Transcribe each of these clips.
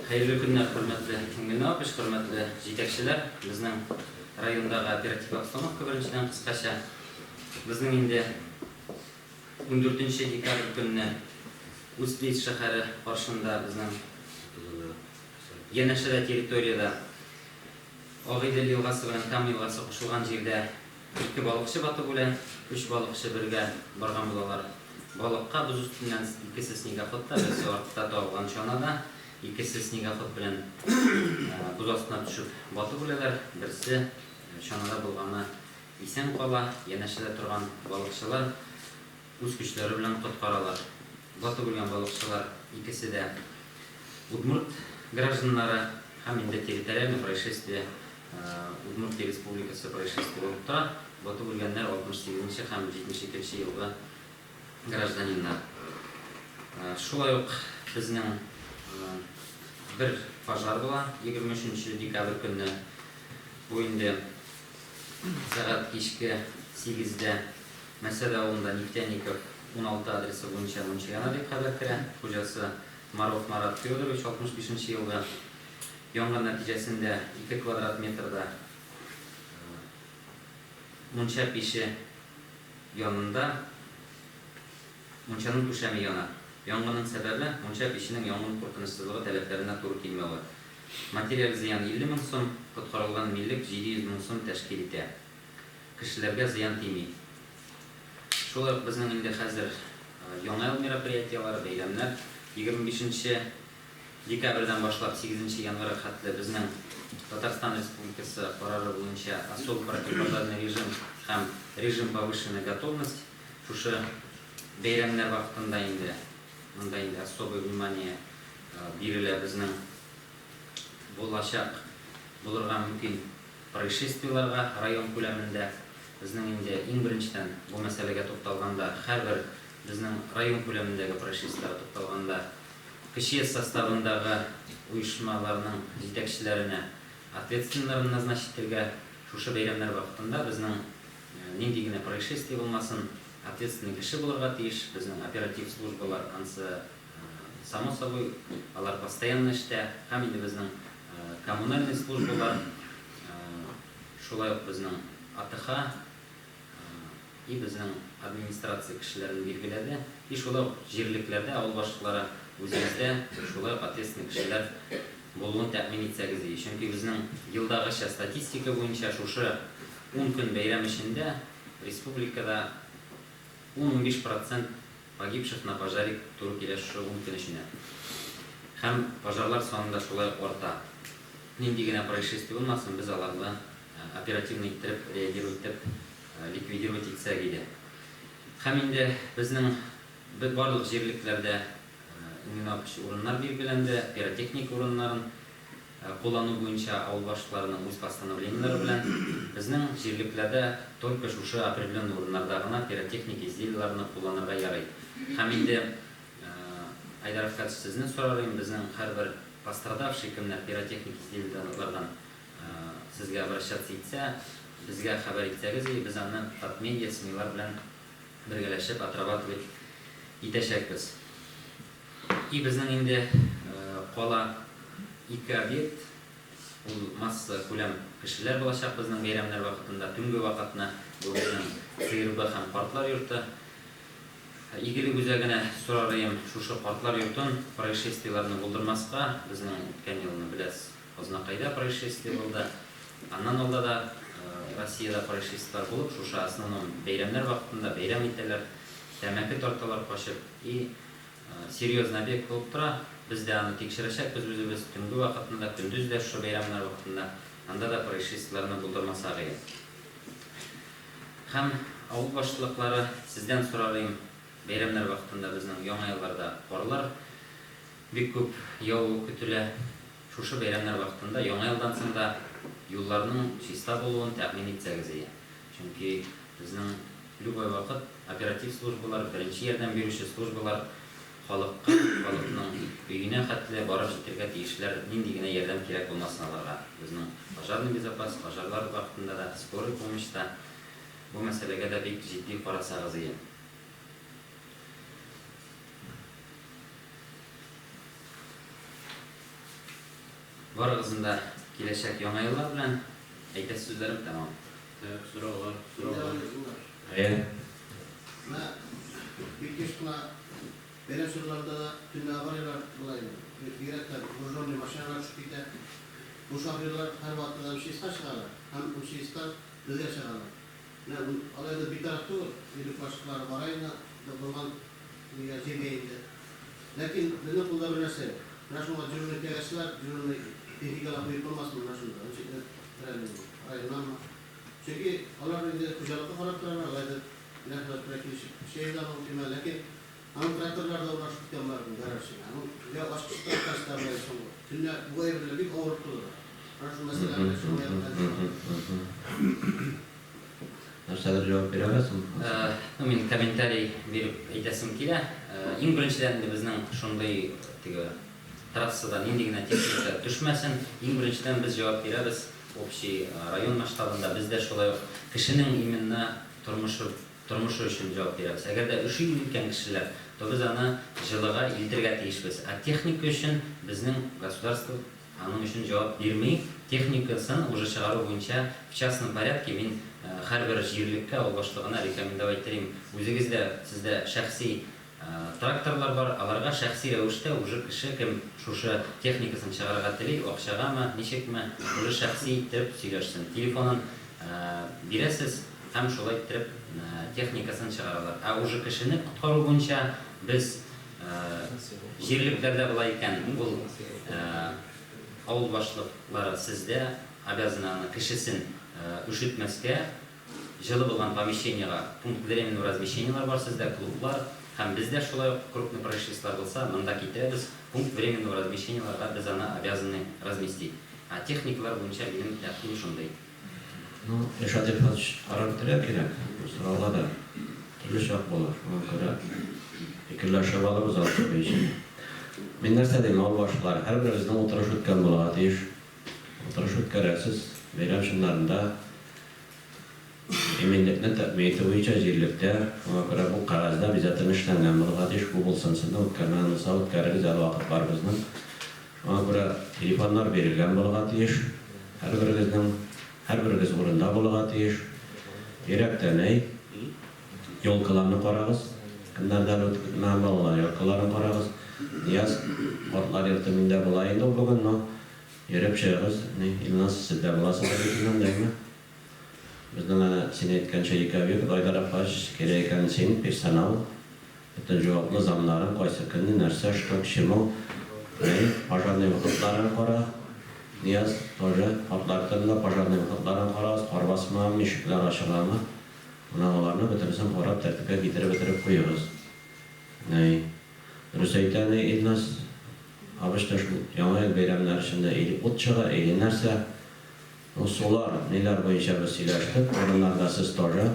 Хәерле көннәр, хөрмәтле Миңнеапыч, хөрмәтле җитәкчеләр. Безнең райондагы оператив обстановка беренчедән кыскача. Безнең инде 14 декабрь көнне Усть-Лиз шәһәре каршында безнең янәшәдә территориядә Агыйдел елгасы белән Кама елгасы кушылган җирдә Ике балыкчы батып үлә, өч балыкчы бергә барган булалар. Балыкка боз өстеннән икесе снегоходта, берсе артта тагылган чанада, икесе снегоход белән боз астына төшеп батып үләләр, берсе чанада булганы исән кала, янәшәдә торган балыкчылар үз көчләре белән коткаралар. Батып үлгән балыкчылар икесе дә удмурт гражданнары һәм инде территориальный происшествие Удмуртия Республикасы происшествие булып тора. Батып үлгәннәр 68 нче һәм 72 нче елгы гражданиннар. Шулай ук безнең бер пожар була 23 нче декабрь көнне. Бу инде сәгать кичке сигездә Мәсәд авылында Нефтяников 16 адресы буенча мунча яна дип хәбәр керә. Хуҗасы Маров Марат Федорович, 65 нче елгы. Янгын нәтиҗәсендә ике квадрат метрда мунча пиче янында мунчаның түшәме яна. Янгынның сәбәбе, мунча пиченең янгын куркынычсызлыгы таләпләренә туры килмәве. Материаль зыян 50 мең сум, коткарылган милек 700 мең сум тәшкил итә. Кешеләргә зыян тими. Шулай ук безнең инде хәзер Яңа ел мероприятиеләре, бәйрәмнәр. 25 нче декабрьдән башлап сигезенче январьга хәтле безнең Татарстан Республикасы карары буенча особый противопожарный режим һәм режим повышенной готовность шушы бәйрәмнәр вакытында инде монда инде особое внимание бирелә безнең булачак булырга мөмкин происшествиеләргә район күләмендә. Безнең инде иң беренчедән бу мәсьәләгә тукталганда һәрбер безнең район күләмендәге происшествиеләргә тукталганда КЧС составындагы оешмаларның җитәкчеләренә ответственныйларын назначить итәргә, шушы бәйрәмнәр вакытында безнең нинди генә происшествие булмасын, ответственный кеше булырга тиеш, безнең оператив службалар ансы само собой, алар постоянно эштә, һәм инде безнең коммунальный службалар, шулай ук безнең АТХ, И безнең администрация кешеләрен билгеләде, и шулай ук җирлекләрдә авыл башлыклары үзегездә шулай ук ответственный кешеләр булуын тәэмин итсәгез ие. Чөнки безнең елдагыча статистика буенча шушы ун көн бәйрәм эчендә республикада ун-унбиш процент погибших на пожаре туры килә шушы ун көн эченә. Һәм пожарлар саны да шулай ук арта. Нинди генә происшествие булмасын, без аларны оперативно иттереп реагировать итеп ликвидировать итсәк иде. Һәм инде безнең барлык җирлекләрдә иң урыннар билгеләнде, пиротехника урыннарын куллану буенча авыл башлыкларының үз постановлениеләре белән безнең җирлекләрдә только шушы определенный урыннарда гына пиротехник изделиеләрне кулланырга ярый. Һәм инде, Айдар Әфкатович, сезне сорар идем, безнең һәрбер пострадавший кемнәр пиротехник изделиеләрдән сезгә обращаться итсә, безгә хәбәр итсәгез и, без аны Татмедиа, СМИлар белән бергәләшеп отрабатывать итәчәкбез. И безнең инде кала ике объект, ул масса күләм кешеләр булачак безнең бәйрәмнәр вакытында, төнге вакытны, бу безнең ЦРБ һәм картлар йорты. Игелек үзәгенә сорарыем шушы картлар йортын происшествиеләрне булдырмаска, безнең үткән елны беләс Азнакайда происшествие булды, аннан алда да Россиядә происшествиеләр булып, шушы основном бәйрәмнәр вакытында бәйрәм итәләр, тәмәке тарталар качып и серьезный объект булып тора, без дә аны тикшерәчәкбез үзебез, төнге вакытны да, көндез дә шушы бәйрәмнәр вакытында, анда да происшествиеләрне булдырмасак иде. Һәм авыл башлыклары, сездән сорарыем, бәйрәмнәр вакытында безнең Яңа елларда карлар бик күп явуы көтелә. Шушы бәйрәмнәр вакытында, Яңа елдан соң да юлларның чиста булуын тәэмин итсәгез ие. Чөнки безнең любой вакыт оператив службалар, беренче ярдәм бирүче службалар халыкка, халыкның өенә хәтле барып җитәргә тиешләр, нинди генә ярдәм кирәк булмасын аларга. Безнең пожарный безопас, пожарлар вакытында да, скорый помощь та бу мәсьәләгә дә бик җитди карасагыз ие. Барыгызны да киләчәк Яңа еллар белән! Әйтәсе сүзләрем тәмам. Так, сораулар, сораулар. Әйе. Менә бик еш кына бәйрәм чорларында да төнлә аварияләр була инде. Бигрәк тә груженный машиналар төшеп китә. Бу шоферлар һәрвакытта да МЧСка чыгалар һәм МЧСтан безгә чыгалар. Менә бу алай да битараф түгел, җирлек башлыклары бара инде булган нигә җиргә инде. Ләкин безнең кулда бер нәрсә юк. Менә шуңа дежурный тягачлар, дежурный техникалар куеп булмасмы менә шунда, ничек берәр нинди районнанмы? Чөнки алар инде хуҗалыкка карап торалар, алай да менә шулай туры килешеп эшләйбез аның көймә, ләкин аның тракторлары да урнашып киткән бар гараж эченә. Аның я ачкычы да качты болай соңгы. Төнлә бу әйберләр бик авыр тудыра. Менә шул мәсьәлә белән шуңа якын хәл чыгара. Нәрсәдер җавап бирә аласың? Ну, мин комментарий биреп әйтәсем килә. Иң беренчедән инде безнең шундый теге трассада нинди генә техника төшмәсен, иң беренчедән без җавап бирәбез общий район масштабында. Без дә шулай ук кешенең именно тормышы тормышы өчен җавап бирәбез. Әгәр дә өши икән кешеләр, то без аны җылыга илтергә тиешбез. Ә техника өчен безнең государство аның өчен җавап бирми. Техникасын уже чыгару буенча в частном порядке мин һәрбер җирлеккә, авыл башлыгына рекомендовать итәр идем. Үзегездә, сездә шәхси тракторлар бар, аларга шәхси рәвештә уже кеше кем шушы техникасын чыгарырга тели, акчагамы, ничекме, уже шәхси иттереп сөйләшсен. Телефонын бирәсез һәм шулай иттереп техникасын чыгаралар. Ә уже кешене коткару буенча без җирлекләрдә болай икән, ул авыл башлыклары сездә обязаны аны кешесен өшетмәскә, җылы булган помещениега, пункт временного размещениелар бар сездә, клублар, һәм без дә шулай ук крупный происшествиелар булса, монда китерәбез, пункт временного размещениеларга без аны обязаны разместить. Ә техникалар буенча минем тәкъдим шундый. Ну, Илшат Илфатович, карап бетерергә кирәк. Бу сорауга да төрле чак була. Шуңа күрә фикерләшеп алырбыз алты буенча. Мин нәрсә дим, авыл башлыклары, һәрберегезнең утырыш үткән булырга тиеш. Утырыш үткәрәсез, бәйрәм чыннарында иминлекне тәэмин итү буенча җирлектә. Шуңа күрә бу кәгазьдә обязательно эшләнгән булырга тиеш. Бу булсын, сезнең үткәрмәгән булса, үткәрегез, әле вакыт бар безнең. Шуңа күрә телефоннар бирелгән булырга тиеш. Һәрберегезнең, һәрберегез урында булырга тиеш. Бигрәк тә нәй, ёлкаларны карагыз. Кемнәрдә әле үтеп бетмәгән балалар, ёлкаларын карагыз. Нияз, картлар йорты миндә була инде ул бүген, но йөреп чыгыгыз. Ни, Илназ, сез дә буласыздыр бит инде анда, әйме? Безнең әнә, син әйткәнчә, ике объект, Айдар апач, кирәк икән син, персонал, Бөтен җаваплы замнарың кайсы көнне, нәрсә, что, к чему, нәй, пожарный выходларын кара, Нияз, тоже, картлар турында пожарный выходларын карагыз, кар басмамы, ишекләр ачыламы, менә аларны бөтенесен карап, тәртипкә китереп бетереп куегыз. Нәй. Дөрес әйтә, нәй, Илназ абыч та шул Яңа ел бәйрәмнәре эчендә или ут чыга, или нәрсә. Ну, сулар, ниләр буенча без сөйләштек, урыннарда сез тоже,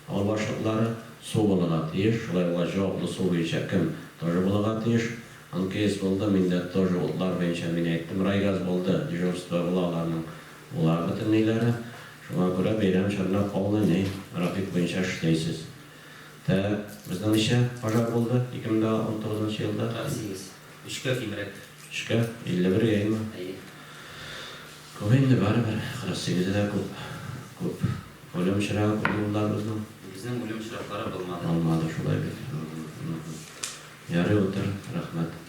авыл башлыклары, су булырга тиеш, шулай булгач, җаваплы су буенча кем тоже булырга тиеш. МКС булды, миндә тоже утлар буенча мин әйттем, райгаз булды, дежурство була аларның, була бөтен ниләре. Шуңа күрә бәйрәм чорына полный ни, график буенча эшләйсез. Тәк, безнең ничә пожар булды 2019 нчы елда? 48. Өчкә кимрәк. Өчкә? 51 гә, әйеме? Әйе. Күп инде барыбер, 48-е дә күп. Күп. Үлем очрагы күпме булды абызның? Безнең үлем очраклары булмады. Булмады, шулай бит. Ярый, утыр, рәхмәт.